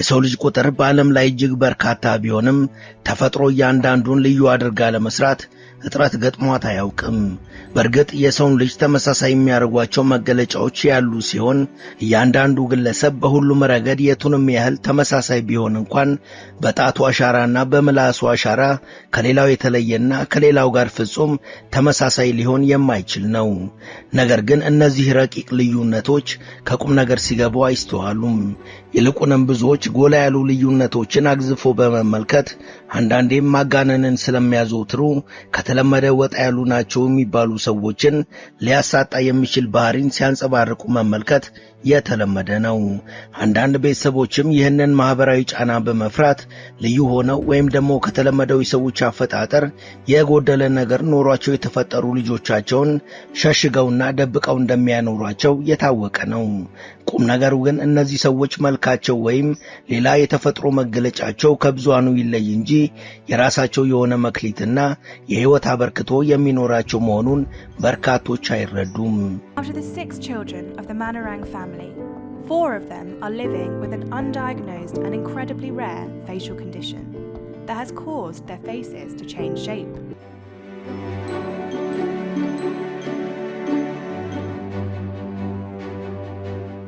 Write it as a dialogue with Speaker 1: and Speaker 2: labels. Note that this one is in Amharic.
Speaker 1: የሰው ልጅ ቁጥር በዓለም ላይ እጅግ በርካታ ቢሆንም ተፈጥሮ እያንዳንዱን ልዩ አድርጋ ለመስራት እጥረት ገጥሟት አያውቅም። በእርግጥ የሰውን ልጅ ተመሳሳይ የሚያደርጓቸው መገለጫዎች ያሉ ሲሆን፣ እያንዳንዱ ግለሰብ በሁሉም ረገድ የቱንም ያህል ተመሳሳይ ቢሆን እንኳን በጣቱ አሻራና በምላሱ አሻራ ከሌላው የተለየና ከሌላው ጋር ፍጹም ተመሳሳይ ሊሆን የማይችል ነው። ነገር ግን እነዚህ ረቂቅ ልዩነቶች ከቁም ነገር ሲገቡ አይስተዋሉም። ይልቁንም ብዙዎች ጎላ ያሉ ልዩነቶችን አግዝፎ በመመልከት፣ አንዳንዴም ማጋነንን ስለሚያዘወትሩ፣ ከተለመደ ወጣ ያሉ ናቸው የሚባሉ ሰዎችን ሊያሳጣ የሚችል ባህሪን ሲያንጸባርቁ መመልከት የተለመደ ነው። አንዳንድ ቤተሰቦችም ይህንን ማህበራዊ ጫና በመፍራት ልዩ ሆነው ወይም ደግሞ ከተለመደው የሰዎች አፈጣጠር የጎደለ ነገር ኖሯቸው የተፈጠሩ ልጆቻቸውን ሸሽገውና ደብቀው እንደሚያኖሯቸው የታወቀ ነው። ቁም ነገሩ ግን እነዚህ ሰዎች መልካቸው ወይም ሌላ የተፈጥሮ መገለጫቸው ከብዙሃኑ ይለይ እንጂ የራሳቸው የሆነ መክሊትና የሕይወት አበርክቶ የሚኖራቸው መሆኑን በርካቶች አይረዱም።
Speaker 2: Out of the six children of the Manarang family, four of them are living with an undiagnosed and incredibly rare facial condition that has caused their faces to change shape.